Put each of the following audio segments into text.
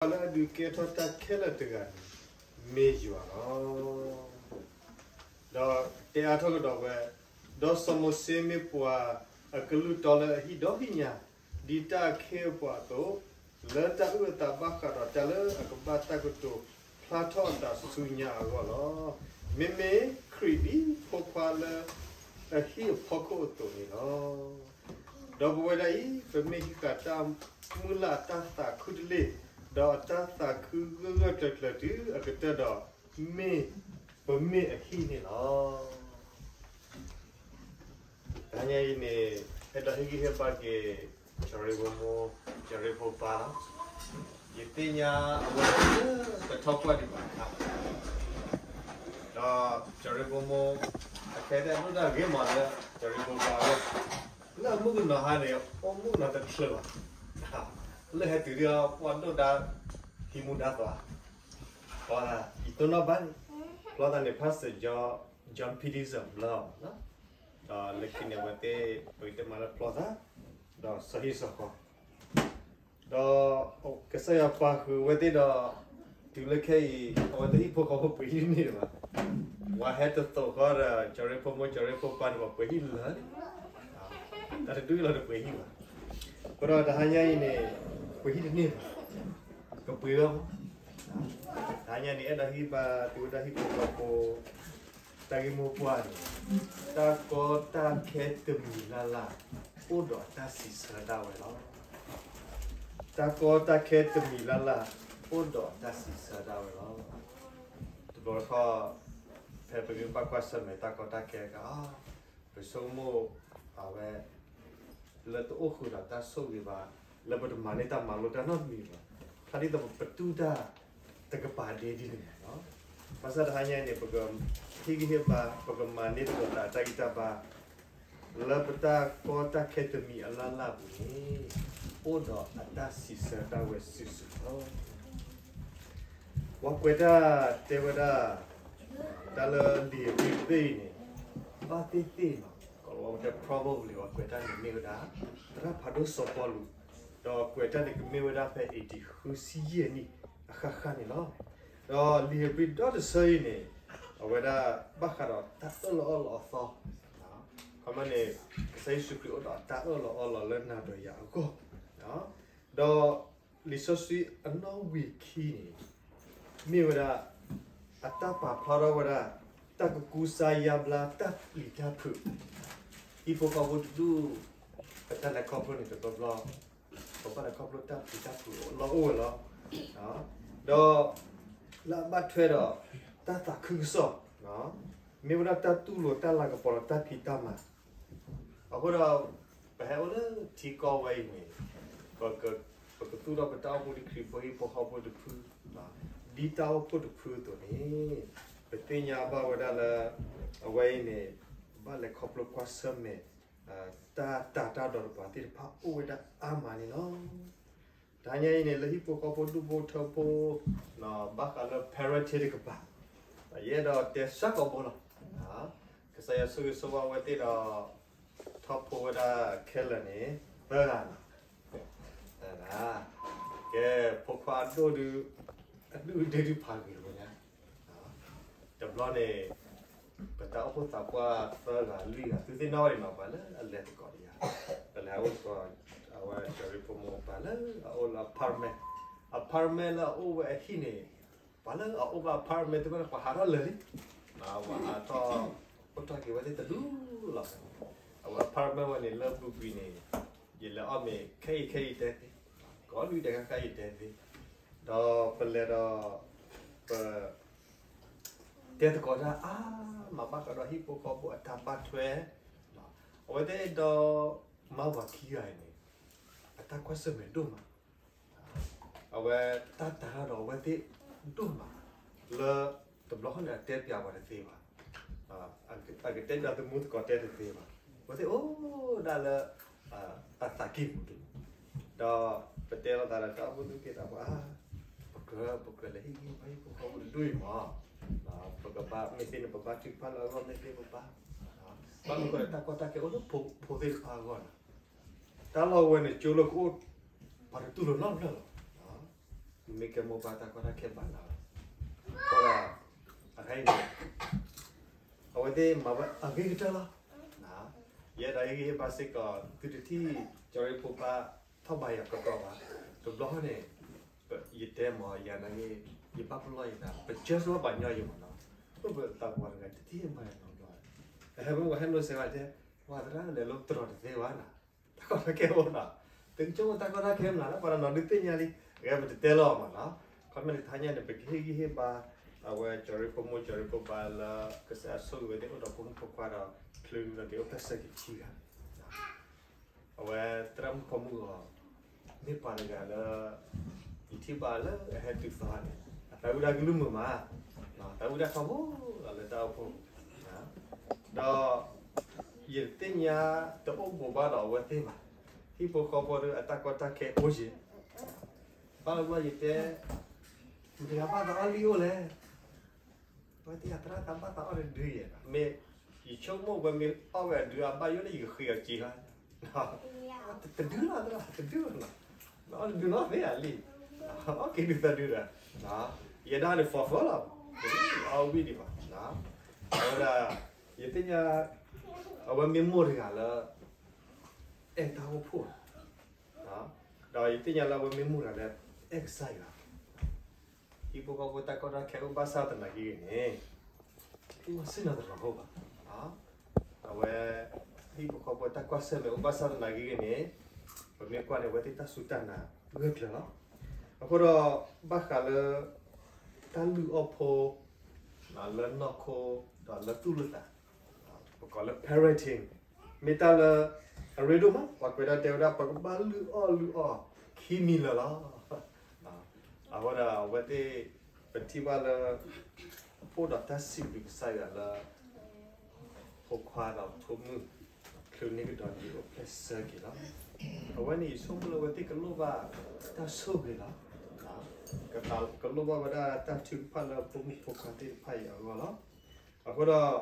ပှၤလၢအဒုးကဲထီၣ်တၢ်ခဲလၢာ်တဂၤန့ၣ် မ့ၢ်ယွၤလီၤ. ဒီးတဲအါထီၣ်ကဒီးဝဲ, ဒီးစီၤမိၤၡ့မ့ၢ်ပှၤအကလုၢ်တီလၢအဟံၣ်ဒီဟံၣ်ညါ, ဒ်တၢ်အခ့အပှၤအသိး, လၢတၢ်အုၣ်အသးဘၣ်ဃးဒီးတၢ်လၢအကဘၣ်တၢ်ကတိၤဖျါထီၣ်အသးဆူညါအဂီၢ်လီၤ. မ့မ့ၢ်ခရံာ်ဒ်ဖိခွါလၢအဟံၣ်အဖီခိၣ်အသိးန့ၣ်လီၤ. ဒီးပဝဲဒၣ်အံၤ ပမ့ၢ်ဟံးဃာ်တၢ်မုၢ်လၢ်အတၢ်သးခုတလ့ၢ်, ဒီးအတၢ်သးခုဂၢၢ်ဂၢၢ်ကျၢၤကျၢၤတုၤအကတၢၢ်ဒီး, မ့ၢ်ပမ့ၢ်အဟံၣ်န့ၣ်လီၤ. တဟါညါအံၤန့ၣ် အဲၣ်ဒိးဟ့ၣ်ဂံၢ်ဟ့ၣ်ဘါက့ၤ ကၠီၤရ့ဖိမိၢ် ကၠီၤရ့ဖိပၢ်လီၤ. ယသ့ၣ်ညါအဝဲတထီၣ်ပှၢ်ဒံးဘၣ်, ဒီးကၠီၤရ့ဖိမိၢ် အခဲအံၤဒိၣ်တၢ်ဂ့ၤမးလၢ ကၠီၤရ့ဖိပၢ်ဝဲ, လၢအမုၣ်ကနီၤဟါန့ၣ် အိၣ်မုၣ်ကနီၤတချုးဘၣ်, လၢဟဲတုၤဒီး ပှၤဒိၣ်ဒါ ဟံးမူဒါသွါ, ယတိၢ်နီၣ်ဘၣ်န့ၣ်, ဖျီသးန့ၣ် Pastor John, John Peterson ဘျီ, ဒီးလၢခံန့ၣ် အဝဲသ့ၣ် ပကတဲမးလၢဖျီသး, ဒီးစီၤဟံၣ်စီၤဃီ, ဒီးကစၢ်ယွၤပာ်ဃုာ်အဝဲသ့ၣ်ဒီး, တုၤလၢခဲအံၤ အဝဲသ့ၣ်ဟံၣ်ဖိဃီဖိပှ့ၤဟံၣ်တန့ၢ်ဘၣ်, ပှၤဟဲတသိးဃီဒီး ကၠီၤရ့ဖိမိၢ် ကၠီၤရ့ဖိပၢ်န့ၣ် ပှၤပှ့ၤဟံၣ်လၢာ်န့ၣ်, တၢ်တဒူၣ်အံၤလီၤတပှ့ၤဟံၣ်ဘၣ်. အဃိဒီးတဟါညါအံၤန့ၣ် ပှ့ၤဟံၣ်တန့ၢ်ဘၣ်, ကပှ့ၤဝဲမး. တဟါညါန့ၣ် အဲၣ်ဒိးဟ့ၣ်ဂံၢ်ဘါသုဝဲဒၣ်ဟံၣ်ဖိဃီဖိ တၢ်ဂ့ၢ်မိၢ်ပှၢ်န့ၣ်, တၢ်ကီတၢ်ခဲတမံၤလၢ်လၢ် အိၣ်ဒီးအတၢ်စံးဆၢဒၣ်ဝဲလီၤ. တၢ်ကီတၢ်ခဲတမံၤလၢ်လၢ် အိၣ်ဒီးအတၢ်စံးဆၢဒၣ်ဝဲလီၤ. တဘျီတခီၣ် ဖဲပမ့ၢ်ဘၣ်ကွၢ်ဆၢၣ်မဲာ်တၢ်ကီတၢ်ခဲအခါ, ပဆိကမိၣ်အဝဲ လၢတအိၣ်ဃုာ်ဒီးတၢ်ဆိၣ်ဂ့ၤဘၣ်, လၢပတမၤန့ၢ်တၢ်မၤလိတၢ်နီတမံၤဘၣ်, ဖဲဒ်သိးပပတုာ်တၢ်တကပၤဒ့ဒ်န့ၣ်လီၤ. ဘၣ်ဆၣ်တဟါညါအံၤန့ၣ် ပကဟ့ၣ်ဂံၢ်ဟ့ၣ်ဘါ, ပကမၤန့ၢ်သကိးသးတၢ်ဂံၢ်တၢ်ဘါ လၢပတၢ်ကီတၢ်ခဲတမံၤအလၢ်လၢ်ပူၤန့ၣ်, အိၣ်ဒီးအတၢ်စံးဆၢဒၣ်ဝဲစုာ်စုာ်လီၤ. ပှၤကွဲးတၢ်တဲဝဲဒၣ်, တၢ်လၢလံာ်ဧ့ၤဘြံၤသ့ၣ်အံၤန့ၣ်, ဘၣ်သ့ၣ်သ့ၣ်လီၤ, ကိးလီၤဝဲတဲ probably ပှၤကွဲးတၢ်န့ၣ်မ့ၢ်ဝဲဒၣ် သရၣ်ဖးဒိၣ်စီၤပီလူး, ဒီးကွဲးတၢ်န့ၣ်ကမ့ၢ်ဝဲဒၣ်ဖဲ A D ဃုဆံယဲၢ်နံၣ်အဃၣ်ဃၣ်န့ၣ်လီၤ. ဒီးလံာ်ဧ့ၤဘြံၤဒီတဆၢအံၤန့ၣ်, အဝဲဒၣ်ဘၣ်ဃးဒီးတၢ်အၢၣ်လီၤအီလီၤအသီ, ခီမ့ၢ်န့ၣ် ကစၢ်ယ့ၣ်ၡူးခရံာ်အိၣ်ဒီးအတၢ်အၢၣ်လီၤအီလီၤလၢနၤဒီးယၤအဂီၢ်, ဒီးလံာ်စီဆှံအနီၣ်ဝံာ်ခံန့ၣ် မ့ၢ်ဝဲဒၣ် အတၢ်ပာ်ဖျါထီၣ်ဝဲဒၣ် တၢ်ကကူစါယါဘျါတၢ်ပျံၤတၢ်ဖုး, ဟံၣ်ဖိဃီဖိတဒူၣ် ပတၢ်လဲၤခီဖျိန့ၣ်တဘျီဘျီ, ပဘၣ်လဲၤခီဖျိတၢ်ပျံၤတၢ်ဖုးလီၤအိၣ်ဝဲလီၤ. ဒီးလၢအဘၣ်ထွဲဒီး တၢ်သးခုကစီၣ်, မ့ၢ်ဝဲဒၣ်တၢ်တူၢ်လိာ်တၢ်လၤကပီၤဒီးတၢ်ဖံးတၢ်မၤ အဃိဒီး ပဟဲအိၣ်လၢထံကီၢ်ဝဲအံၤန့ၣ်, ပကသူၣ်ထီၣ်ပတၢ်အိၣ်မူဒ်ခရံာ်ဖိဟံၣ်ဖိဃီဖိတဖု, ဒ်တၢ်အိၣ်ဖှိၣ်တဖုအသိးန့ၣ်, ပသ့ၣ်ညါဘၣ်ဝဲဒၣ်လၢ အဝဲအံၤန့ၣ် ဘၣ်လဲၤခီဖျိကွၢ်ဆၢၣ်မဲာ် တၢ်တာ်တၢ်ဒီးတပှၤသ့ၣ်တဖၣ်အိၣ်ဝဲဒၣ်အါမးန့ၣ်လီၤ. တဟါညါအံၤန့ၣ် လၢဟံၣ်ဖိဃီဖိဒူၣ်ဖိထၢဖိ ဘၣ်ဃးလၢ parent တကပၤ, ယအဲၣ်ဒိးတဲစ့ၢ်ကီးဘိလီၤ. ကစၢ်ယွၤဆိၣ်ဂ့ၤဆိၣ်ဝါဝဲသ့ၣ်ဒီး ထီၣ်ဖိဝဲဒၣ်ခဲလၢာ်န့ၣ် သၢဂၤန့ၣ်, ကဲ ဖိခွါအဒိၣ်ဒုး အဒုၣ်အဒ့ၣ်ဒုးဖးဂ့ၤတဝဲညါ တဘျီန့ၣ် ပတၢ်အိၣ်ဖှိၣ်သးပှၢ်သၢဂၤလွံၢ်ဂၤ သုသ့ၣ်နီၣ်ဝဲန့ၣ်နီၤ ပှၤလၢအလဲၤသကိးတယၤ, ပလဲၤအိၣ်သကိး အဝဲကၠီၤရ့ဖိမိၢ်ပၢ်လၢအအိၣ်လၢ apartment, apartment လၢအအိၣ်ဝဲအဟံၣ်န့ၣ်, ပှၤလၢအအိၣ်ဘၣ် apartment တဖၣ်န့ၣ် ပှၤဟးထီၣ်လၢာ်လံ, ပှၤဟးထီၣ် အိၣ်ထီၣ်က့ၤဝဲသ့ၣ်တဒူၣ်လီၤ. အဝဲ apartment ဝဲန့ၣ် လၢပူၤကွံာ်န့ၣ် ယလဲၤအီၣ်မ့ၤခဲအံၤခဲအံၤတဲသ့, ကိးလွံၢ်ဒဲးခါခါအံၤတဲသ့, ဒီးပလဲၤဒီး ပ တဲသကိးတၢ်အါမးဘၣ်ဃးဒီးဟံၣ်ဖိဃီဖိအတၢ်ဘၣ်ထွဲ, အဝဲသ့ၣ်ဒီးမါပှၤခံဂၤအံၤန့ၣ် အတၢ်ကွၢ်ဆၢၣ်မဲာ်ဒိၣ်မး, အဝဲတၢ်တာ်တၢ်ဒီးအဝဲသ့ၣ်ဒိၣ်မး, လၢတဘျီဃီန့ၣ် အတဲပျးပှၤတသ့ဘၣ်, အကတဲပျးသမူသကိးတဲတသ့ဘၣ်, အဝဲသ့ၣ်အိၣ်ဒၣ်လၢ အသးကံၢ်ပူၤတမံၤ, ဒီးပတဲလိာ်သးဒီးတၢ်အိၣ်ဖှိၣ်သူၣ်က့သးပှၢ်, ပကြၢး ပကြၢးလဲၤဟ့ၣ်ဂံၢ်ဟ့ၣ်ဘါဟံၣ်ဖိဃီဖိတဒူၣ်အံၤမး, ပကဘၣ်မ့ၢ်သ့န့ၣ် ပဘါထုကဖၣ်လၢအဂီၢ် မ့ၢ်သ့ပဘါ, ဘၣ်မနုၤဃိဒီး တၢ်ကီတၢ်ခဲအိၣ်လၢဖိသ့ၣ်တဖၣ်အဂီၢ်န့ၣ်, တၢ်လီၢ်ဝဲန့ၣ် ကၠိလၢကအိၣ် ပှၤတတူၢ်လိာ်နီတဖျၢၣ်လီၤ. မ့ၢ်ကဲမိၢ်ပၢ်တၢ်ကီတၢ်ခဲဘၣ်နၤလီၤ. အဃိဒီး အခဲအံၤန့ၣ် အဝဲသ့ၣ်မၤဝဲအဂ့ၤကတၢၢ်လီၤ. ယအဲၣ်ဒိးဟ့ၣ်ဂံၢ်ဟ့ၣ်ဘါစ့ၢ်ကီး သုတထံၣ် ကၠီၤရ့ဖိပၢ် ထီၣ်ဘးယၤကတီၢ်ဘၣ်. တဘျီဃီန့ၣ် ယတဲမ့ၢ်ယၤနာ်က့ ယဘၣ်ပလီၢ်ယသး ပကၢစၢၤဘၣ်ပှၤညီယံၤမ့ၢ်နီၤ. ပသးပှၢ်တဂၤတထံၣ်ဘၣ်ယၤနီတဘျီ. အဟဲမ့ၢ်ပှၤဟဲလိာ်စဲးဝဲတဲ ပှၤသရၣ်လဲၤလိာ်တရီၤတသ့ဘၣ်နၤ. တၢ်ကီတၢ်ခဲအိၣ်နီၤ. သုကဆိကမိၣ်တၢ်ကီတၢ်ခဲမနုၤလၢပှၤတနီၤဒုးသ့ၣ်ညါလံ. အဂ့ၢ်ပတတဲလီၤမ့ၢ်နီၤ. ခီမ့ၢ်တဟါညါန့ၣ် ပကဟ့ၣ်ဂံၢ်ဟ့ၣ်ဘါ အဝဲကၠီၤရ့ဖိမိၢ်ကၠီၤရ့ဖိပၢ်လၢ ကစၢ်ယွၤဆိၣ်ဂ့ၤဝဲသ့ၣ်အိၣ်ဒီးဖိမုၣ်ဖိခွါဒီး ချုးဒီးက့ၤအိၣ်ဖျဲၣ်ဆၢက့ၤခံဂၤ အဝဲသရၣ်မုၣ်ခီမုၣ်အီၤ မ့ၢ်ပှၤတဂၤလၢ ယထံၣ်ဘၣ်လၢအဟဲတုၤသီန့ၣ် အသးဝံၣ်ဒၣ်ကလုၢ်မုာ်မး, သးဝံၣ်ဒၣ်ထီဘိလီၤလၢတၢ်အိၣ်ဖှိၣ်, ဒီး ယသ့ၣ်ညါတအိၣ်ဘူးဘၣ်ဒီးအဝဲသ့ၣ်ဘၣ်, ဟံၣ်ဖိဃီဖိဒီးအတၢ်ကီတၢ်ခဲအိၣ်ယံၤ, ဘၣ်လၢယတဲ မတၤတဂၤဘၣ်သးအီၣ်လံအိၣ်လဲၣ် အဝဲသ့ၣ်အသရၣ်သးဘၣ်သးအီၣ်တဒုယဲၢ်, မ့ၢ်ယဆိကမိၣ်ဝဲမ့ၢ်အီၣ်ဝဲအဒုအဘၣ်ယိၣ်န့ၣ် ယကဃ့အီၤက့ၤလီၤ, တဒုလီၤသရၣ် တဒုလီၤ, နအီၣ်တဒုနီၣ်သ့ဧါလံ, အီၣ်က့ၤဒုသၢဒုဒီး, ယဲဒၣ်န့ၣ် for fun လီၤ, အီၣ်ဝံၣ်ဒံးဘၣ်, အဝဲဒၣ် ယသ့ၣ်ညါ အဝဲမ့ၢ်မိၢ်တဂၤလၢ အဲၣ်တၢ်အိၣ်ဖှိၣ် ဒီးယသ့ၣ်ညါလၢအဝဲမ့ၢ်မိၢ်တဂၤလၢအဲၣ်ကစၢ်ယွၤ, ဟံၣ်ဖိဃီဖိတၢ်ကီတၢ်ခဲအိၣ်ဘၣ်ဆၣ်သနာ်က့န့ၣ်, သ့ၣ်နီၣ်ဆ့ၣ်နီၤတလီၤအိၣ်ဘၣ်, အဝဲ ဟံၣ်ဖိဃီဖိတၢ်ကွၢ်ဆၢၣ်မဲာ်အိၣ်ဘၣ်ဆၣ်သနာ်က့န့ၣ်, ပမ့ၢ်ကွၢ်န့ၣ် အဝဲသ့ၣ်တၢ်စူၢ်တၢ်နာ်ဂၢၢ်ကျၢၤလီၤ, အဃိဒီး ဘၣ်ဃးလၢ တၢ်လုၢ်အီၣ်ဖိ လၢနီၢ်ခိ ဒီးလၢသူၣ်လၢသး ပကိးလၢ parenting မ့ၢ်တၢ်လၢ အရ့ဒိၣ်မး ပှၤကွဲးတၢ်တဲဝဲဒၣ် ပကဘၣ်လုၢ်အီၣ်လုၢ်အီၣ်ခံမံၤလၢာ်လီၤ. အဃိဒီးအဝဲသ့ၣ် ပထံၣ်ဘၣ်လၢ အိၣ်ဒီးတၢ်စံးဘျုးကစၢ်ယွၤလၢ ဖိခွါဒီးဖိမုၣ် ချုးန့ၢ်ကဒီးက့ၤအိၣ်ဖျဲၣ်ဆၢက့ၤလီၤ. အဝဲန့ၣ်ယဆိကမိၣ်လၢအဝဲသ့ၣ်ကလိၣ်ဘၣ်တၢ်ဆိၣ်ဂ့ၤလီၤ. ကလိၣ်ဘၣ်ဝဲဒၣ်တၢ်ထုကဖၣ်လၢဖိမုၣ်ဖိခွါသ့ၣ်တဖၣ်အံၤအဂီၢ်လီၤ. အဃိဒီး မိၢ်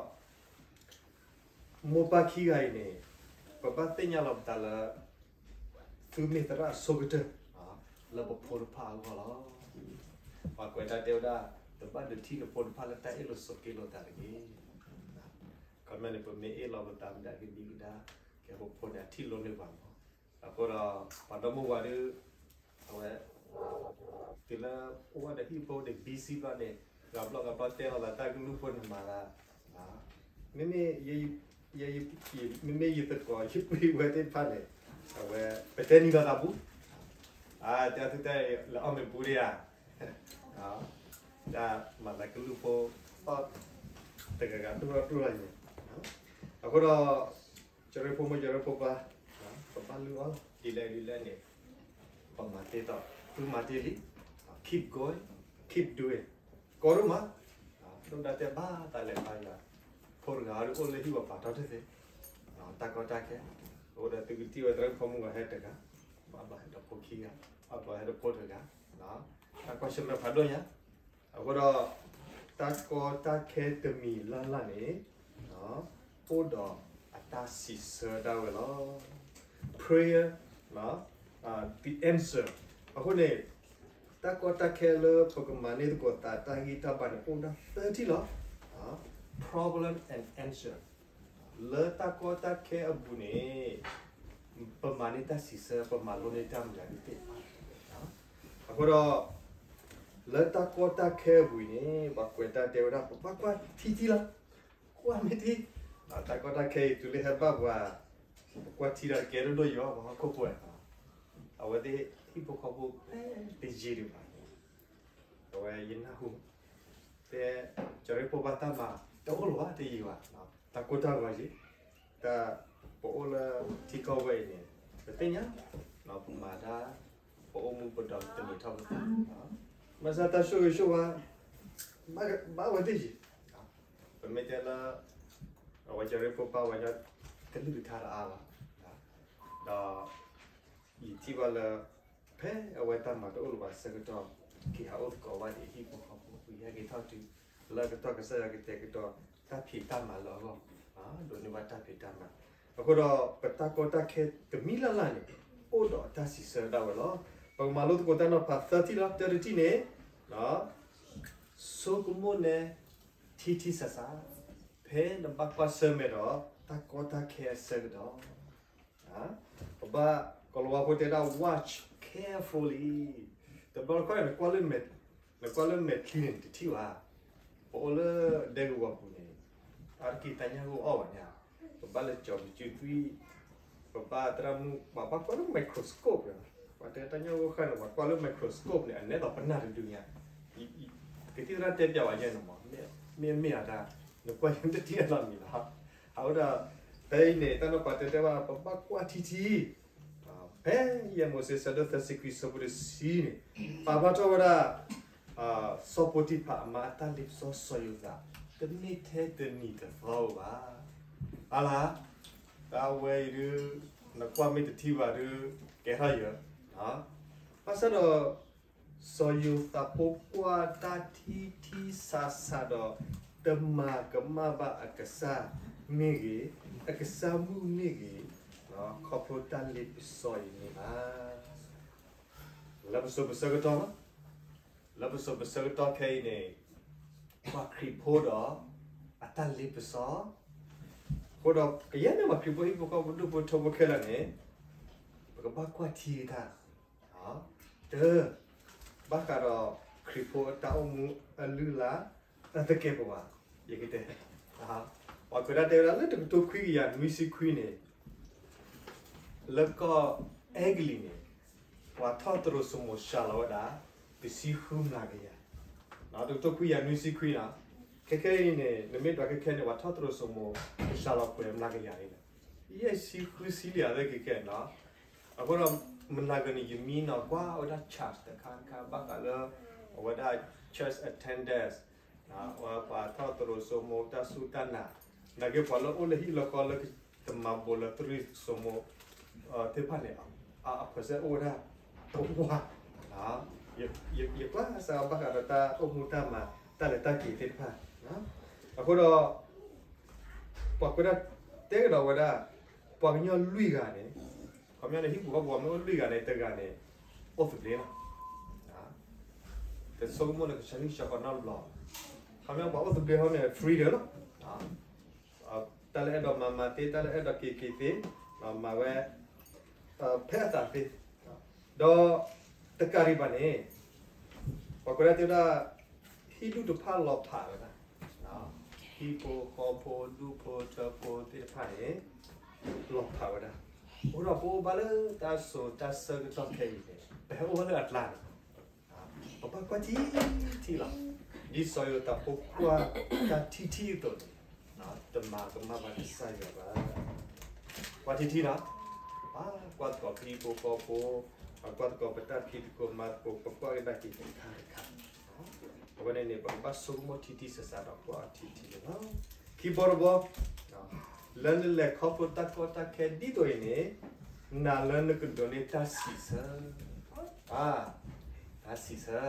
ပၢ်ခံဂၤအံၤန့ၣ် ပဘၣ်သ့ၣ်ညါလီၤပသးလၢ သုမ့ၢ်သရၣ်အဆိကတၢၢ် လၢပဖိတဖၣ်အဂီၢ်လီၤ. ပှၤကွဲးတၢ်တဲဝဲဒၣ် တဘၣ်ဒုးထံၣ်နဖိတဖၣ်လၢတၢ်အ့ၣ်လိာ်ဆိးက့လိာ်သးတဂ့ၤ. ခီမ့ၢ်န့ၣ် ပမ့ၢ်အ့ၣ်လိာ်ပသးမ့ၢ်ဒၣ်ကဒံကဒါ ကဲပဖိန့ၣ် အထံၣ်လိန့ၢ်ပှၤမး. အဃိဒီး ပှၤဒီမိၢ်ဝၤဒီး အဝဲ တုၤလၢအိၣ်ဝဲဒီးဟံၣ်ဖိန့ၣ် busy ဘျီန့ၣ် ဂၤဘျီဂၤဘျီတဲလီၤသးတၢ်ကလုၢ်ဖိန့ၣ်မၤသး မ့မ့ၢ် မ့မ့ၢ်ယသကိးယပှ့ၤဝဲသ့ၣ်တဖၣ်န့ၣ် အဝဲ ပတဲနံၤလီၤသးပူၤ တဲသုတဲလၢအီၣ်မ့ၢ်ပူၤဒံးဧါ တၢ်မၤသးကလုၢ်ဖိ တဂၤဂၤဒိၣ်ထီၣ်ဒိၣ်ထီၣ်န့ၣ် အဃိဒီး ကၠီၤရ့ဖိမိၢ်ကၠီၤရ့ဖိပၢ် ပဘၣ်လုၢ်အီၣ်လီၤ ဒ်လဲၣ်ဒ်လဲၣ်န့ၣ် ပမၤတ့ၢ်ဒီး သုမၤတ့ၢ်လံ keep going, keep doing ကီဒိၣ်မး ဒိၣ်ဒါတဲဘၣ်သးလဲၤပာ်ယွၤ ဖိတဂၤဒီးအိၣ်လၢဟံၣ်ပှၤပာ်ထီၣ်တသ့ တၢ်ကီတၢ်ခဲ အဃိဒီးသုကထံၣ်ဝဲသရၣ်ဖိမုၣ်ဂီၤဟဲတဂၤ ဘၣ်ဘၣ်ဟဲဒီးဖိခံဂၤ ဘၣ်ဘၣ်ဟဲဒီးဖိတဂၤ တၢ်ကွၢ်ဆၢၣ်မဲာ်ဖးဒိၣ်ညါ အဃိဒီး တၢ်ကီတၢ်ခဲတမံၤလၢ်လၢ်န့ၣ် အိၣ်ဒီးအတၢ်စံးဆၢဒၣ်ဝဲလီၤ. Prayer, the answer. အဃိန့ၣ် တၢ်ကီတၢ်ခဲလၢပကမၤန့ၢ်သကိးသးတၢ်ဂံၢ်တၢ်ဘါန့ၣ် အိၣ်ဒၣ်သၢထံၣ်လီၤ. Problem and answer. လၢတၢ်ကီတၢ်ခဲအပူၤန့ၣ် ပမၤန့ၢ်တၢ်စံးဆၢ ပမၤလိန့ၢ်တၢ်မုာ်ဂၤဒ်သ့ၣ်တဖၣ် အဃိဒီး လၢတၢ်ကီတၢ်ခဲအပူၤအံၤန့ၣ် ပှၤကွဲးတၢ်တဲဝဲဒၣ် ပဘၣ်ကွၢ်ထံထံလီၤ. ကွၢ်မ့ၢ်ထံ တၢ်ကီတၢ်ခဲအံၤ တုၤလၢဟဲဘၣ်ပှၤ ပကွၢ်ထံဒီးတကဲဒိၣ်ဒိၣ်ယီၤ ပှၤဟီၣ်ခိၣ်ဖိ အဝဲသ့ၣ်ဟံၣ်ဖိဃီဖိဖဲတယံာ်ဒံးဘၣ် အဝဲယနၢ်ဟူ တဲ ကၠီၤရ့ဖိပၢ်တၢ်မၤ တအိၣ်လၢၤဘၣ်တယံာ်ဘၣ် တၢ်ကိၢ်တၢ်ဂီၤယံၤ တၢ်ပအိၣ်လၢထံကီၢ်ဝဲအံၤန့ၣ် ပသ့ၣ်ညါ ပမၤတၢ် ပအိၣ်မူပဒီတမံၤထီၣ်ပသး ဘၣ်ဆၣ်တၢ်ဆိၣ်ဂ့ၤဆိၣ်ဝါ ဘၣ်ဝဲသ့ၣ်ယံၤ ပမ့ၢ်တဲလၢ အဝဲကၠီၤရ့ဖိပၢ်ဝဲညီ ကလုၢ်ကထါတအါဘၣ် ဒီး ယထံၣ်ဘၣ်လၢ ဖဲအဝဲတၢ်မၤတအိၣ်လၢၤဘၣ်ဆၢကတီၢ် က့ၤဟးအိၣ်သကိးဘၣ်ဒံးဟံၣ်ဖိဃီဖိ ပကဟဲက့ၤထီၣ်တုၤ လၢကတီၢ်ကစၢ်ယွၤကတဲာ်ကတီၤ တၢ်ဖံးတၢ်မၤလၢအဂီၢ် ဒိးန့ၢ်ဘၣ်တၢ်ဖံးတၢ်မၤ အဃိဒီး ပတၢ်ကီတၢ်ခဲတမံၤလၢ်လၢ်န့ၣ် အိၣ်ဒီးတၢ်စံးဆၢဒၣ်ဝဲလီၤ. ပကမၤလိသကိးတၢ်နီၤဖးသၢထံၣ်လီၤ. တၢတထံၣ်န့ၣ်, ဆိကမိၣ်နဲထံထံဆးဆး, ဖဲနဘၣ်ကွၢ်ဆၢၣ်မဲာ်ဒီး တၢ်ကီတၢ်ခဲအဆၢကတီၢ်, ပဘၣ်, ကိၤလၤဝါဖိတဲဒၣ် watch carefully, တဘျီတခီၣ်န့ၣ် နကွၢ်လၢမဲာ်ချံန့ၣ် နတထံၣ်ဘၣ်, ပအိၣ်လၢဒဲကဝီၤပူၤန့ၣ်, အါတက့ၢ်တၢ်ညၣ်ဂိၢ်အီၣ်ဘၣ်ညါ, ပဘၣ်လဲၤကၠီၤပစုသွံၣ်, ပဘၣ်သရၣ်မုၣ် ပှၤဘၣ်ကွၢ်လၢ microscope န့ၣ်, ပှၤတဲတၢ်ညၣ်ဂိၢ်ဃၣ်န့ၣ် ပှၤကွၢ်လၢ microscope န့ၣ် အနဲသိးပနၢ်တဒုညါ, ကသံၣ်သရၣ်တဲပျးဝဲညါန့ၣ်မး, မ့ၢ်မ့ၢ်အတၢ်, နကွၢ်ယတထံၣ်အလီၢ်မံၤလီၤ. အဃိဒီး, ဖဲအံၤန့ၣ် တၢ်နီၤဖးတဲတဲဘၣ် ပဘၣ်ကွၢ်ထံထံ ဖဲယဲၢ်မိၤၡ့ ဆၢဒိၣ်သၢဆံခွံ ဆၢဖိတဆံန့ၣ်, ပာ်ဖျါထီၣ်ဝဲဒၣ် စီၤပီတံဖၤအမါအတၢ်လ့ပစီစီၤယိၤသး, တမ့ၢ်ထဲတနံၤတသီဧိၤဘၣ်. အါလၢ, တၢ်ဝဲအံၤဒုး, နကွၢ်မ့ၢ်တထံၣ်ဘၣ်ဒုး, ကဲထီၣ်ယၤ, ဘၣ်ဆၣ်ဒီး စီၤယိၤသးဖိကွၢ်တၢ်ထံထံဆးဆးဒီး, တမၤကမၣ်ဘၣ်အကစၢ်မ့ၢ်ဂ့ၤ, အကစၢ်မုၣ်မ့ၢ်ဂ့ၤ, ခီဖျိတၢ်လ့ပစီအံၤန့ၣ်ဘၣ်. လၢပစိၤပဆၢကတီၢ်, လၢပစိၤပဆၢကတီၢ်ခဲအံၤန့ၣ်, ပှၤခရံာ်ဖိဒီး အတၢ်လ့ပစီ, အဃိဒီးကယဲၢ်မ့ၢ်ပှၤခရံာ်ဖိဟံၣ်ဖိဃီဖိဒူၣ်ဖိထၢဖိခဲလၢာ်န့ၣ်, ပကဘၣ်ကွၢ်ထံတၢ် တၢ်, ဘၣ်ဃးဒီးခရံာ်ဖိအတၢ်အိၣ်မူအလုၢ်အလၢ်, တၢ်သကဲးပဝး, ယကတဲ, ပှၤကွဲးဒၣ်တဲဝဲဒၣ်လၢတကထိခွံကယၤနွံဆံခွံန့ၣ်, လၢကီၢ်အဲကလံးန့ၣ်, ပှၤထီၣ်သရိာ်စိမိၤစှၤလီၤဝဲဒၣ်, တဆံဃုမျးကယၤ, တကထိခွံကယၤနွံဆံခွံန့ၣ်, ခဲခဲအံၤန့ၣ် နမ့ၢ်ဒွးခဲခဲန့ၣ် ပှၤထီၣ်သရိာ်စိမိၤ, ကစှၤလီၤပှဲၤမျးကယၤန့ၣ်, ယဲၢ်ဆံဃုဆံလံဧါသ့က့ၤခဲနီၤ, အဃိဒီး, မနၤကန့ၣ် ယမံနီၤကွၢ်ဝဲဒၣ် church တခါတခါ ဘၣ်ဃးလၢ, အဝဲဒၣ် church attendance, ပှၤထီၣ်သရိာ်စိမိၤတၢ်စူၢ်တၢ်နာ်, နာ်က့ပှၤလၢအိၣ်လၢဟံၣ်လၢဃီလၢကတမၤဘိးလၢသရိာ်စိမိၤ, သ့ၣ်တဖၣ်န့ၣ်, အ percent အိၣ်ဝဲဒၣ်, တဝၢ, ယကွၢ်စးဘၣ်ဃးဒီးတၢ်အိၣ်မူတၢ်မၤ, တၢ်လဲၤတၢ်က့ၤသ့ၣ်တဖၣ်, အဃိဒီး ပှၤကွဲးဒၣ်တဲကဒီးဝဲဒၣ်, ပှၤကညီလွံၢ်ဂၤန့ၣ်, ခီပညီန့ၣ် ဟံၣ်ပူၤဃီပူၤမ့ၢ်အိၣ်လွံၢ်ဂၤန့ၣ် တဂၤန့ၣ်, အိၣ်သဘျ့လီၤ, တဆိကမိၣ်လၢကဆှီဟံၣ်ဆှီဃီနီတဘျီ, ခီပညီပှၤအိၣ်သဘျ့ဟီန့ၣ် freedom လီၤ, တၢ်လၢအဲၣ်ဒိးမၤမၤသ့ တၢ်လၢအဲၣ်ဒိးက့ၤက့ၤသ့, မၤဝဲ, ဖဲအသးသ့, ဒီး, တကးဒံးဘၣ်န့ၣ်, ပှၤကွဲးဒၣ်တဲဝဲဒၣ်, ဟံၣ်ဒူၣ်တဖၣ်လီၤဖးဝဲဒၣ်, ဟံၣ်ဖိဃီဖိဒူၣ်ဖိထၢဖိသ့ၣ်တဖၣ်န့ၣ်, လီၤဖးဝဲဒၣ်, အဃိဒီးပအိၣ်ဘၣ်လၢတၢ်စိၤတၢ်ဆၢကတီၢ်ခဲအံၤန့ၣ် ပဟဲအိၣ်ဘၣ်လၢအကျါန့ၣ် ပဘၣ်ကွၢ်ထံထံလီၤ, ဒ်စီၤယိၤသးဖိကွၢ်တၢ်ထံထံအသိးန့ၣ်, တမၤကမၣ်ဘၣ်ကစၢ်ယွၤဘၣ်, ကွၢ်ထံထံလီၤ, ပကွၢ်သကိးပဟံၣ်ဖိဃီဖိ, ပကွၢ်သကိးပတၢ်ဖံးသကိးမၤသကိး ပကွၢ်ကဒါက့ၤတခါတခါ, အဝဲန့ၣ်န့ၣ် ပကဘၣ်ဆိကမိၣ်ထံထံဆးဆးဒီးကွၢ်အီၤထံထံန့ၣ်လီၤ, ခံဘီတဘီ လၢနလဲၤခီဖျိတၢ်ကီတၢ်ခဲဒ်သိးအံၤန့ၣ်, နာ်လၢနကဒိးန့ၢ်တၢ်စံးဆၢ, တၢ်စံးဆၢ,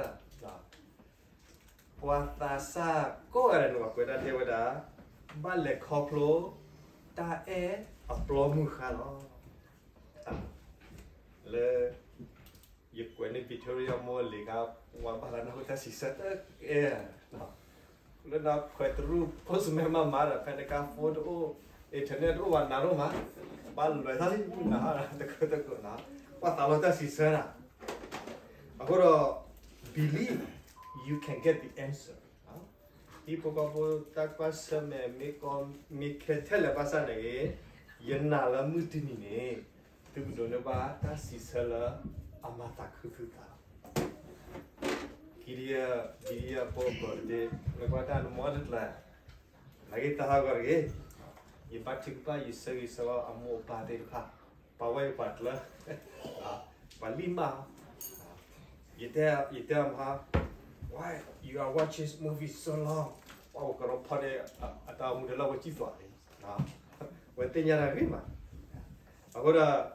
ပှၤသးစၢ်ကိးဂၤဒဲးန့ၣ် ပှၤကွဲးဒၣ်တဲဝဲဒၣ်, ဘၣ်လဲၤခီဖျိ, တၢ်အဲၣ်အပျီမုၢ်ဃါလီၤ, လၢ ယကွဲးန့ၢ် Victoria မိၢ်လံၤခါ, ပှၤဘၣ်လၢနၢ်ဟူတၢ်စံးဆၢတကဲ, လၢနခွဲးတရူၢ် postman မၤမၤဒီး ဖဲနကါ phone တအိၣ်, internet တအိၣ်ဘၣ်နၤဒိၣ်မး, ဘၣ်လဲၤထီၣ်လံမုၢ်နၤဟါတခိၣ်တခိၣ်နီၤ, ပှၤသးလီၤတၢ်စံးဆၢနၤ, အဃိဒီး believe you can get the answer, ဟံၣ်ဖိဃီဖိတၢ်ကွၢ်ဆၢၣ်မဲာ် မ့ၢ်ကီမ့ၢ်ခဲထဲလဲၣ်ဘၣ်ဆၣ်န့ၣ်ဂ့ၤ, ယနာ်လၢမုၢ်တနံၤန့ၣ်, သုကဒိးန့ၢ်ဘၣ်တၢ်စံးဆၢလၢအမၤသးခုသုသးလီၤ. Gideon, Gideon ဖိအပၢၤတဒ့, နကွၢ်တၢ်နမီတကျၢၤ, နာ်က့သးဟးဂီၤတဂ့ၤ, ယဘၣ်ထုကဖၣ်ယဆၢဂ့ၤဆၢဝါအမိၢ်အပၢ်သ့ၣ်တဖၣ်, ပှၤဝဲအံၤပှၤကျၢၤ, ပှၤလံၣ်မး, ယတဲ, ယတဲအမါ, Why you are watching movie so long? ပှၤကရီဖီၣ်န့ၣ် အတၢ်အိၣ်မူတလၢဝဲစံၣ်သွးန့ၣ်, ဝဲသ့ၣ်ညါတၢ်ဂ့ၤမး, အဃိဒီး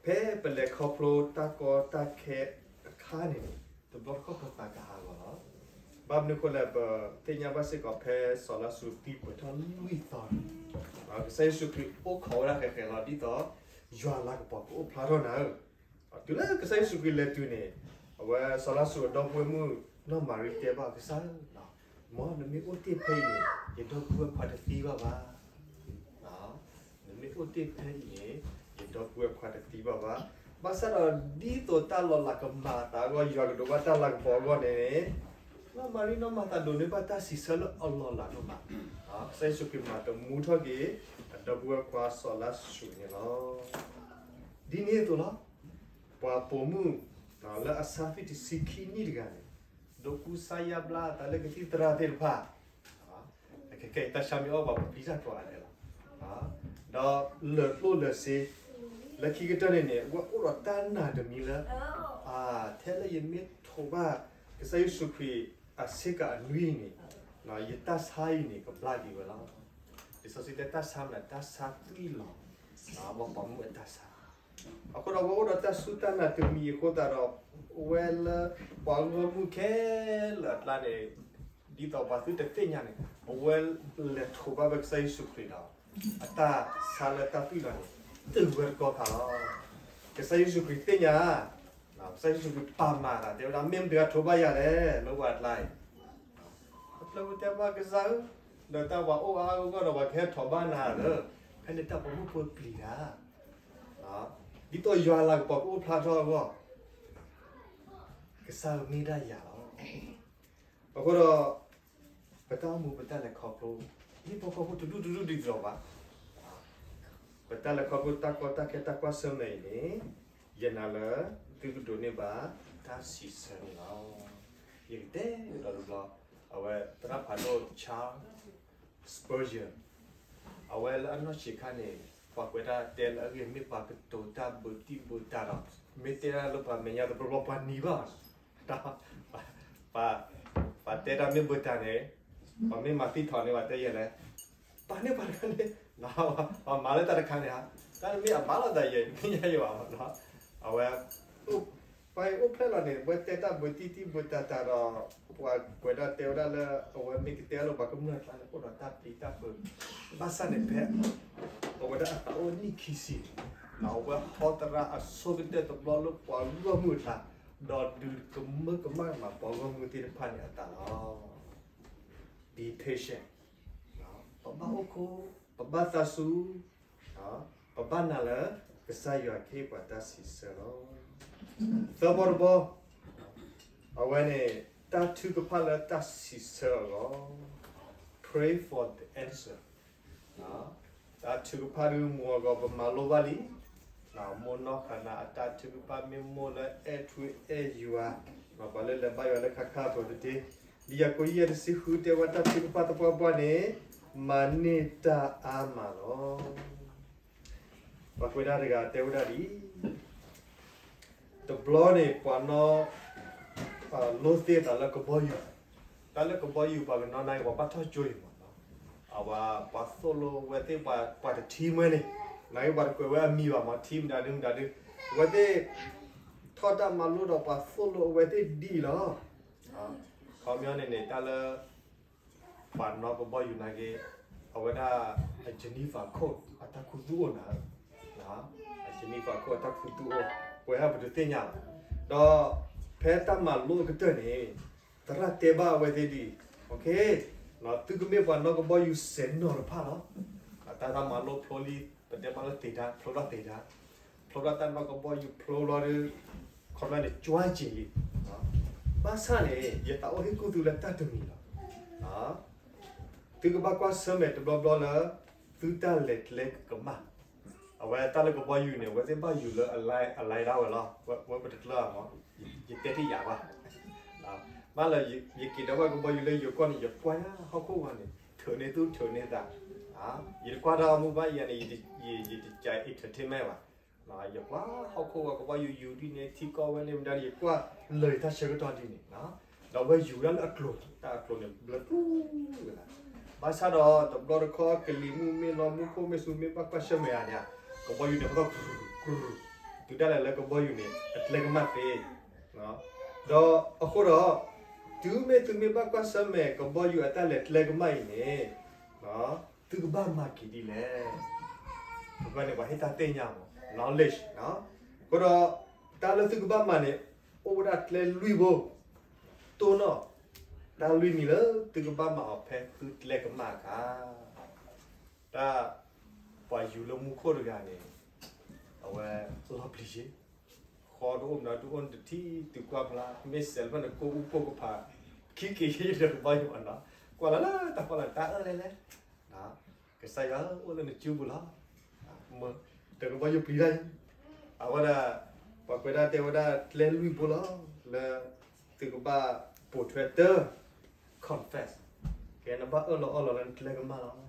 ဖဲပလဲၤခီဖျိတၢ်ကီတၢ်ခဲအခါန့ၣ်, တဘျီတခီၣ်ပသးကဟးဂီၤလီၤ. ဘၣ်မနုၤအဃိလဲၣ်, ပသ့ၣ်ညါဘၣ်စ့ၢ်ကီးဖဲစီၤလါစရူးသံပှဲၤထီၣ်လွံၢ်သီန့ၣ်, ကစၢ်ယ့ၣ်ၡူးခရံာ်အိၣ်ခိးဝဲဒၣ်ဃဲးဃဲးလီၤ ဒ်သိး ယွၤလၤကပီၤကအိၣ်ဖျါထီၣ်နၤဧၢ, တုၤလၢကစၢ်ယ့ၣ်ၡူးခရံာ်လဲၤတုၤန့ၣ်, အဝဲစီၤလါစရူးအဒီပုၢ်ဝဲၢ်မုၣ်နီၢ်မၤရံတဲဘၣ်ကစၢ်ဧၢ, မ်နမ့ၢ်အိၣ်တ့ၢ်ဖဲအံၤန့ၣ် ယဒီပုၢ်ဝဲၢ်ခွါတသံဘၣ်ဘၣ်. နမ့ၢ်အိၣ်တ့ၢ်ဖဲအံၤန့ၣ် ယဒီပုၢ်ဝဲၢ်ခွါတသံဘၣ်ဘၣ်. ဘၣ်ဆၣ်ဒီးဒ်သိးတၢ်လီၤလးကမၤအသးအဂီၢ် ယွၤကဒိးဘၣ်တၢ်လၤကပီၤအဂီၢ်န့ၣ်န့ၣ်, နီၢ်မၤရံနီၢ်မၤသးဒိးန့ၢ်ဘၣ်တၢ်စံးဆၢလၢအလီၤလးဒိၣ်မး, ကစၢ်ယ့ၣ်ၡူးခရံာ်မၤသမူထီၣ်က့ၤ အဒီပုၢ်ဝဲၢ်ခွါစီၤလါစရူးန့ၣ်လီၤ. ဒ်န့ၣ်အသိးလီၤ, ပှၤပိာ်မုၣ်လၢအဆါသွံၣ်တဆံခံနံၣ်တဂၤန့ၣ်, ဒိးကူစါယါဘျါအသးလၢကသံၣ်သရၣ်သ့ၣ်တဖၣ်, ခဲခဲအံၤတၢ်ဆါမ့ၢ်အီၣ်ပှၤပျံၤတၢ်ကီးအါလဲၣ်လီၤ. ဒီးလၢာ်ကျိၣ်လၢာ်စ့, လၢခံကတၢၢ်န့ၣ်န့ၣ် အဝဲအိၣ်ဒီးတၢ်နာ်တမံၤလၢ, ထဲလၢယမ့ၢ်ထိးဘၣ် ကစၢ်ယ့ၣ်ၡူးခရံာ်အဆ့ကၤအနွံအံၤန့ၣ်, ယတၢ်ဆါအံၤန့ၣ် ကဘျါက့ၤဝဲလီၤ. လံာ်စီဆှံတဲတၢ်ဆါမနုၤ တၢ်ဆါသွံၣ်လီၤ, ပှၤပိာ်မုၣ်အတၢ်ဆါ အဃိဒီးအဝဲအိၣ်ဒီးတၢ်စူၢ်တၢ်နာ်တမံၤအဃိသတးဒီး, အဝဲလၢပှၤဂီၢ်မုၢ်ခဲလၢာ်အကျါန့ၣ်, ဒ်သိးပှၤသုတသ့ၣ်ညါန့ၣ်, အဝဲလဲၤထိးဘၣ်ဝဲကစၢ်ယ့ၣ်ၡူးခရံာ်ဒီး, အတၢ်ဆါလၢတၢ်သွံၣ်လီၤန့ၣ်, တုၤဝဲတကီၢ်ခါလီၤ. ကစၢ်ယ့ၣ်ၡူးခရံာ်သ့ၣ်ညါ, ကစၢ်ယ့ၣ်ၡူးခရံာ်ပာ်မၤသး တဲဝဲဒၣ် မ့ၢ်မတၤတဂၤထိးဘၣ်ယၤလဲၣ် လၢပှၤအကျါအံၤ အဖျၢၣ်ပူၤတဲဘၣ်ကစၢ်ဧၢ, ဒီးတၢ်ပှၤအိၣ်အါအါဂီၢ်ဂီၢ်ဒီးပှၤကဟဲထိးဘၣ်နၤလၢ, ဖဲန့ၣ်တၢ်ပိာ်မုၣ်ဖိပျံၤတၢ်, ဒ်သိးယွၤလၤကပီၤကအိၣ်ဖျါထီၣ်အဂီၢ်, ကစၢ်ဧၢမ့ၢ်ဒၣ်ယၤလီၤ. အဃိဒီး, ပတၢ်အိၣ်မူပတၢ်လဲၤခီဖျိ, မ့ၢ်ပခီဖျိတဒူၣ်တဒူၣ်ဒ်သိးဘၣ် ပတၢ်လဲၤခီဖျိတၢ်ကီတၢ်ခဲတၢ်ကွၢ်ဆၢၣ်မဲာ်အံၤန့ၣ်, ယနာ်လၢသုကဒိးန့ၢ်ဘၣ်တၢ်စံးဆၢန့ၣ်လီၤ. ယကတဲဒီးတဘျီ, အဝဲသရၣ်ဖးဒိၣ် Charles Spurgeon, အဝဲလၢအနီၢ်ဆံးခါန့ၣ်, ပှၤကွဲးတၢ်တဲလၢအဂ့ၢ် မ့ၢ်ပှၤကတိၤတၢ်ဘၢတံၢ်ဘၢတၢ်ဒီး, မ့ၢ်တဲတၢ်လၢပှၤမဲာ်ညါတဘျီဘျီပှၤနံၤဘၣ် ပှၤတဲတၢ်မ့ၢ်ဘၢတၢ်န့ၣ်, ပှၤမ့ၢ်မၤသံထီၣ်န့ၣ် ပှၤတဲယဲလဲၣ်, ပာ်န့ၢ်ပှၤတခါန့ၣ်, ပှၤမၤလၢတၢ်တခါန့ၣ်ဧါ, တၢ်တမ့ၢ်အမၤလိာ်သးယဲ တမ့ၢ်ညါယဲဘၣ်, အဝဲ, ပှၤအိၣ်ဖျဲၣ်လီၤန့ၣ် ပှၤတဲတၢ်ဘၢတံၢ်တံၢ်ဘၢတၢ်တၢ်ဒီး, ပှၤကွဲးဒၣ်တဲဝဲဒၣ်လၢ အဝဲမ့ၢ်ကတဲလၢပှၤကမျၢၢ်အကျါန့ၣ် အိၣ်ဒီးတၢ်ပျံၤတၢ်ဖုး, ဘၣ်ဆၣ်န့ၣ်ဖဲ အဝဲဒၣ်အသးအိၣ်နံၣ်ခံဆံန့ၣ်, အဝဲဟီသရၣ်အဆိကတၢၢ်တဘျီလၢပှၤဂီၢ်မုၢ်အကျါ, ဒီးဒုးကမၢကမၣ်မၤပှၤဂီၢ်မုၢ်သ့ၣ်တဖၣ်န့ၣ်အသးလီၤ. Be patient, ပဘၣ်အိၣ်ခိၣ်, ပဘၣ်သးစူၤ, ပဘၣ်နာ်လၢ ကစၢ်ယွၤကဟ့ၣ်ပှၤတၢ်စံးဆၢလီၤ. သၢဘီတဘီ, အဝဲန့ၣ်, တၢ်ထုကဖၣ်လၢတၢ်စံးဆၢအဂီၢ်, pray for the answer, တၢ်ထုကဖၣ်ဒုးမူအဂီၢ် ပမၤလိဘၣ်လံ, မိၢ်နီၢ်ခးနၤအတၢ်ထုကဖၣ်မ့ၢ်မိၢ်လၢအဲၣ်ထူအဲၣ်ယွၤ, ပှၤလၢလဲၤဘါယွၤလၢခါခါအသိးတဒ့, ဒ်ယၤကိာ်ယဲၢ်တဆံဃုတဲဝဲတၢ်ထုကဖၣ်သပှၢ်ပှၢ်န့ၣ်, မၤန့ၢ်တၢ်အါမးလီၤ. ပှၤကွဲးဒၣ်တဂၤတဲဝဲဒၣ်ဒ်အံၤ, တဘျီန့ၣ် ပှၤနီၣ် လိသ့အသးလၢကဘီယူၤ, တၢ်လၢကဘီယူၤပှၤကနီၣ်န့ၣ် ပှၤဘၣ်ထီၣ်ကၠိအံၤမး, အဝဲပှၤသိၣ်လိဝဲသ့ၣ်ပှၤတထံမွဲန့ၣ်, နာ်က့ပှၤတကွဲးဝဲအမံၤဘၣ်မး ထံမတၤဒုမတၤဒု, ဝဲသ့ၣ် ထီၣ်တၢ်မၤလိဒီးပှၤသိၣ်လိအဝဲသ့ၣ်ဒ်အံၤလီၤ. ခီပညီန့ၣ်န့ၣ် တၢ်လၢ ပှၤနီၣ်ကဘီယူၤနာ်က့, အဝဲဒၣ် Geneva Code အတၢ်ခူသူၣ်အိၣ်နၤ, Geneva Code အတၢ်ခူသူၣ်အိၣ်, ပဝဲဒၣ်ပတသ့ၣ်ညါဘၣ်, ဒီးဖဲတၢ်မၤလိအကတၢၢ်န့ၣ်, သရၣ်တဲဘၣ်အဝဲသ့ၣ်ဒ်အံၤ, သုကမ့ၢ်ပှၤနီၣ်ကဘီယူၤစဲးနီၤတဖၣ်လီၤ. တၢ်တၢ်မၤလိဖျိလံ, ပတဲမးလၢသ့တၢ်, ဖျိထီၣ်သ့တၢ်, ဖျိထီၣ်တၢ်နီၣ်ကဘီယူၤဖျိလီၤဒီး, ခီပညီန့ၣ် ကၠွါစ့ၤလံ, ဘၣ်ဆၣ်န့ၣ် ယသးအိၣ်ဟ့ၣ်ကူၣ်သုလၢတၢ်တမံၤလီၤ. သုကဘၣ်ကွၢ်ဆၢၣ်မဲာ်တဘျီဘျီလၢ သုတၢ်လဲၤကျဲကမၣ်, အဝဲတၢ်လၢကဘီယူၤန့ၣ် အဝဲသ့ၣ်ဘၣ်ယူၤလၢအလဲဒၣ်ဝဲလီၤ, ဝဲပတကျၢၤမး, ယတဲတ့ၢ်ယၤဘၣ်, မ့ၢ်လၢ ယက့ၤဒၣ်ဝဲကဘီယူၤလၢယိၤကီၢ်န့ၣ် ယကွၢ်ညါဟီၣ်ခိၣ်ဝဲန့ၣ် ထုးန့ၢ်သူၣ်ထုးန့ၢ်သး, ယတကွၢ်တၢ်အီၣ်မူဘၣ်ယၤန့ၣ်, ယတကး entertainment ဘၣ်, ယကွၢ်ဟီၣ်ခိၣ်ဝဲကဘီယူၤယူၤဒ်န့ၣ် ထံကီၢ်ဝဲန့ၣ်မတၤ ယကွၢ်လၢာ်ယတၢ်ဆၢကတီၢ်ဒ်န့ၣ်, ဒီးဝဲယူၤဝဲဒၣ်လၢအကျိၤန့ၣ် တၢ်အကျိၤန့ၣ် ဘျၢတူၢ်ဝဲဒၣ်, ဘၣ်ဆၣ်ဒီးတဘျီတခီၣ် ကလံၤမုၢ်မ့ၢ်လီၤ မူခိၣ်မ့ၢ်စူၤ မ့ၢ်ဘၣ်ကွၢ်ဆၢၣ်မဲာ်ဧါန့ၣ်, ကဘီယူၤန့ၣ် ပသီၣ်ကြူၢ်ကြူၢ်, တုၤဒၣ်လဲာ်လၢကဘီယူၤန့ၣ် အကျဲကမၣ်သ့, ဒီးအဃိဒီး, တုၤမ့ၢ်သုမ့ၢ်ဘၣ်ကွၢ်ဆၢၣ်မဲာ်ကဘီယူၤအတၢ်လဲၤကျဲကမၣ်အံၤန့ၣ်, သုကဘၣ်မၤက့ၤဒ်လဲၣ်, ပဝဲန့ၣ် ပှၤဟ့ၣ်တၢ်သ့ၣ်ညါမး knowledge, အဃိဒီး, တၢ်လၢသုကဘၣ်မၤန့ၣ် အိၣ်ဝဲဒၣ်ကျဲလွံၢ်ဘိ, တိၢ်နီၣ် တၢ်လွံၢ်မံၤလၢသုကဘၣ်မၤအီၤဖဲသုကျဲကမၣ်အခါ, တၢ် ပှၤယူၤလၢမူခိၣ်တဂၤန့ၣ် အဝဲလီၤပျံၤယ့ၢ်, ဃီတအိၣ်မနုၤတအိၣ်န့ၣ်တထံၣ် သုကွၢ်ဖျါ မ့ၢ်စဲးလၢဖဲန့ၣ် ကိၢ်အူကိၢ်ကဖး ခံက့ၤယ့ၢ်ဒီးကဘီယူၤအနီၤ, ကွၢ်လီၤလၢတၢ်ဖီလာ် တၢ်အၢၣ်လဲၣ်လဲၣ် ကစၢ်ယွၤအိၣ်လၢနစုပူၤလီၤ, တၢ်ကဘီယူၤပျံၤတၢ်ယ့ၢ်, အဝဲဒၣ် ပှၤကွဲးဒၣ်တဲဝဲဒၣ်ကျဲလွံၢ်ဘိလီၤ, လၢသုကဘၣ်ပိာ်ထွဲတၢ် confess, ကဲနဘၣ်အၢၣ်လီၤအီလီၤလၢနကျဲကမၣ်လီၤ.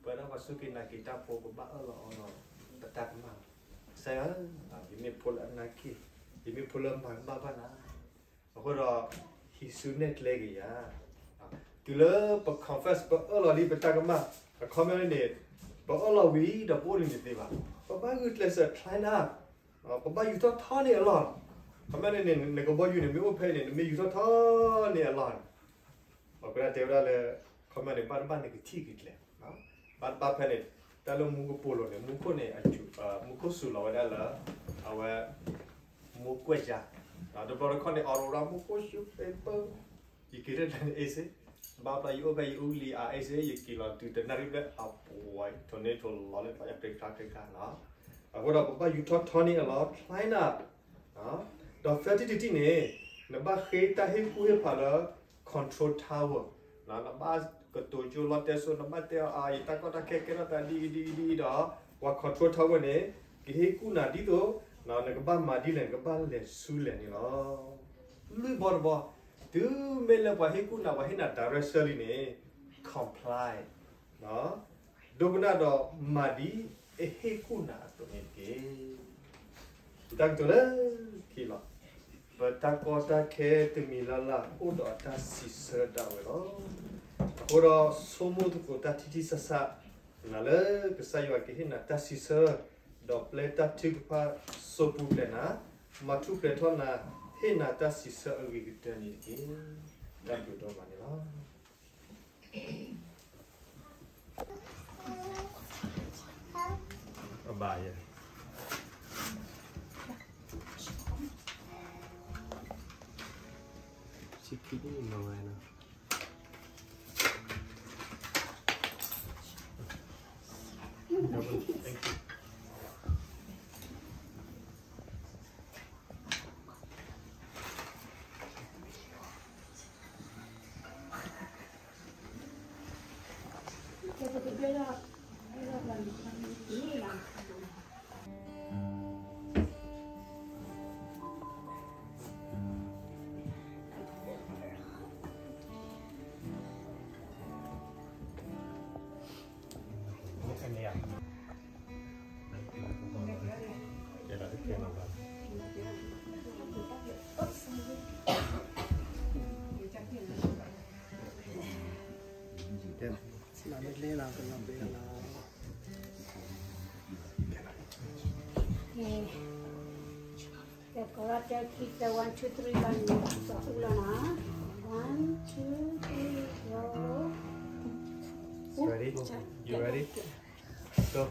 ပဝဲဒၣ်ပှၤစူၢ်က့ၤနာ်က့ၤတၢ်ဖိ ကဘၣ်အၢၣ်လီၤအီလီၤ ပတၢ်ကမၣ်လီၤ. ကစၢ်ယွၤဧၢ, ယမ့ၢ်ဖိလၢအနာ်က့ၤ, ယမ့ၢ်ဖိလၢမၤကမၣ်ဘၣ်နၤ, အဃိဒီး ဟံးစုနဲၣ်ကျဲက့ၤယၤ, တုၤလၢပ confess ပအၢၣ်လီၤလံပတၢ်ကမၣ်, အခီပညီန့ၣ် ပအၢၣ်လီၤဝံၤဒီးပအိၣ်လံန့ၣ်သ့ဘၣ်, ပဘၣ်ဂုာ်ကျဲးစၢး clean up, ပဘၣ်ယူၤထီၣ်ထီန့ၢ်အလီၢ်, အခီပညီန့ၣ် နကဘီယူၤန့ၣ် မ့ၢ်အိၣ်ဖဲအံၤန့ၣ် နမ့ၢ်ယူၤထီၣ်ထီန့ၢ်အလီၢ်န့ၣ် ပှၤကွဲးဒၣ်တဲဝဲဒၣ်လၢ ခီပညီန့ၣ် ဘၣ်တဘၣ်န့ၣ်ကထံၣ်က့ၤကျဲ, ဘၣ်တဘၣ်ဖဲန့ၣ် တၢ်လၢမူကပိာ်လိၤန့ၣ် မူခိၣ်န့ၣ် မူခိၣ်စူၤလီၤဝဲဒၣ်လၢ အဝဲ မူကွဲၢ်ယါ, တဘျီတခီၣ်န့ၣ် အီၣ်ရိရၣ် မူခိၣ်စူၤ paper, ယက့ၤတၢ်တၢ်န့ၣ် အ့စ့, ဘၣ်ဖျါယအိၣ်ဖဲယအူလံၤအါ အ့စ့ ယက့ၤလီၤတုၤတနၣ်ရံၣ်ဘျဲၣ် အပှၤ tornado လီၤလၢပှၤယါ ကြ့ခါကြ့ခါနီၤ, အဃိဒီးပဘၣ်ယူၤထီၣ်ထီန့ၢ်အလီၢ် clean up ဒီးသၢထံၣ်တထံၣ်န့ၣ် နဘၣ်ဃ့တၢ်ဟ့ၣ်ကူၣ်ဟ့ၣ်ဖးလၢ control tower, နဘၣ်ကတိၤကၠိလီတဲစိ နဘၣ်တဲအီၤ ယတၢ်ကီတၢ်ခဲကဲထီၣ်သးဒ်အံၤဒ်အံၤဒ်အံၤဒီး ပှၤ control tower န့ၣ် ကဟ့ၣ်ကူၣ်နၤဒ်သိး နကဘၣ်မၤဒ်လဲၣ် နကဘၣ်လဲၤဆူလဲၣ်န့ၣ်လီၤ. လွံၢ်ဘီတဘီ, တုၤမ့ၢ်လၢပှၤဟ့ၣ်ကူၣ်နၤ ပှၤဟ့ၣ်နၤ direction လံန့ၣ် comply ဒိကနၣ်ဒီးမၤဒ်အဟ့ၣ်ကူၣ်နၤအသိးန့ၣ်တက့ၢ်. ယတၢ်ကတိၤလၢခံလီၤ. ပတၢ်ကီတၢ်ခဲတမံၤလၢ်လၢ် အိၣ်ဒီးအတၢ်စံးဆၢဒၣ်ဝဲလီၤ. အဃိဒီးဆိကမိၣ်သကိးတၢ်ထံထံဆးဆး နၤလၢကစၢ်ယွၤကဟ့ၣ်နၤတၢ်စံးဆၢ, ဒီးပျဲတၢ်ထုကဖၣ်စိပူၤဖျဲးနၤ, မၤထူၣ်ဖျဲးထီၣ်နၤ, ဟ့ၣ်နၤတၢ်စံးဆၢအဂ့ၤကတၢၢ်န့ၣ်တက့ၢ်. တၢ်ဘျုးဒိၣ်မးန့ၣ်လီၤ. အဘၣ်ယဲ. ကဲ ကီးရတဲခံ one two three ဘၣ်န့ၣ် ကတူၢ်လီၤနီၤ. One two three go. Ready? You ready? Go.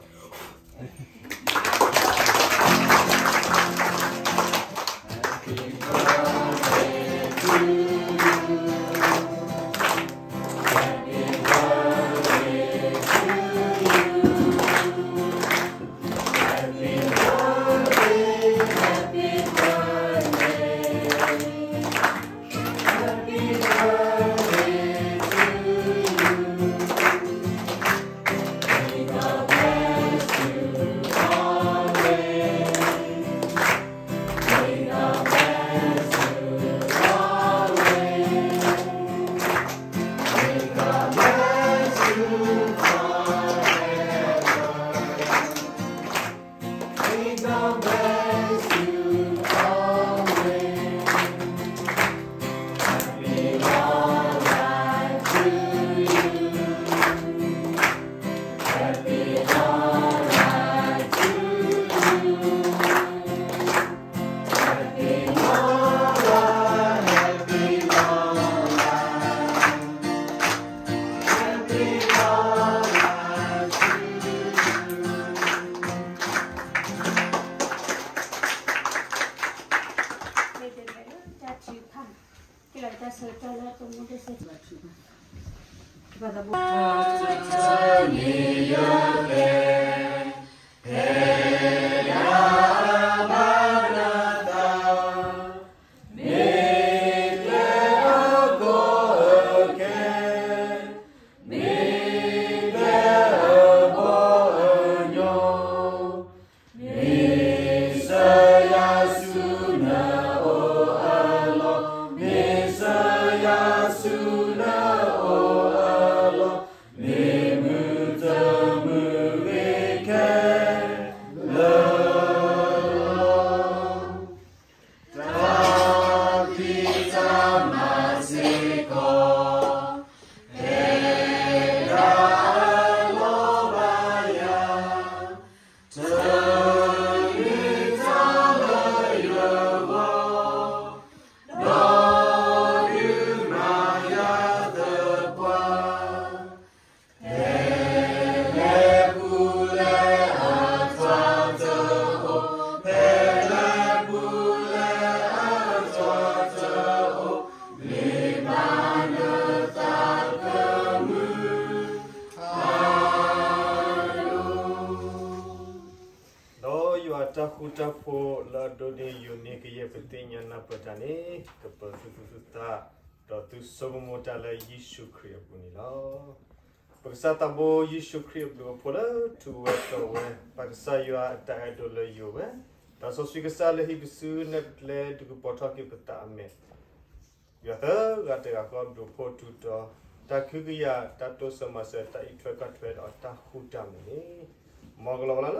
ဒီးယွၤအတၢ်ဃူတၢ်ဖိးလၢအဒိးန့ၢ်ယိာ်န့ၢ်ကယဲၢ်ပသ့ၣ်ညါနၢ်ပၢၢ်တၢ်န့ၣ် ကပၢၤသုသူၣ်သုသး, ဒီးသုဆိကမိၣ်တၢ်လၢယ့ၣ်ၡူးခရံာ်အပူၤန့ၣ်လီၤ. ပကစၢ်သးဘိယ့ၣ်ၡူးခရံာ်အဘျုးအဖှိၣ်လၢထူဝဲတီဝဲ, ပၢ်ကစၢ်ယွၤအတၢ်အဲၣ်ဒိးလၢယိာ်ဝဲ, ဒီးစီဆှံကစၢ်လၢဟံးပစုနဲၣ်ပကျဲဒုးကပီၤထီၣ်က့ၤပသးအမဲာ် ယွၤသၢဂၤတဂၤဃီအဘျုးအဖှိၣ်ထူးတီၤ, တၢ်ကဟုကယာ်တၢ်တိစၢၤမၤစၢၤ တၢ်အံးထွဲကွၢ်ထွဲဒီးတၢ်ဃူတၢ်မုာ်န့ၣ်, မ်ကလီၤဝဲလၢ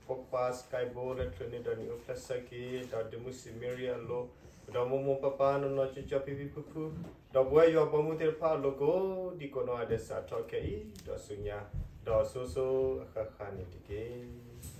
ဖိခွါ Sky Bo လၢချုးန့ၢ်ဒီးနံၤအိၣ်ဖျဲၣ်ဆၢက့ၤ ဒီးဒုးမုၢ်စံးမ့ရံအလိၤ, ဒီးမိၢ်မိၢ်ပၢ်ပၢ်နီၢ်နီၢ်ကၠီကၠီဖံဖံဖုဖု, ဒီးပဝဲယွၤအပှၤမုၣ်သ့ၣ်တဖၣ်အလိၤကိးဒံကိးနီၢ်ဂၤဒဲး စးထီၣ်ခဲအံၤဒီးဆူညါ, ဒီးစိၤစိၤအဃၣ်ဃၣ်န့ၣ်တက့ၢ်.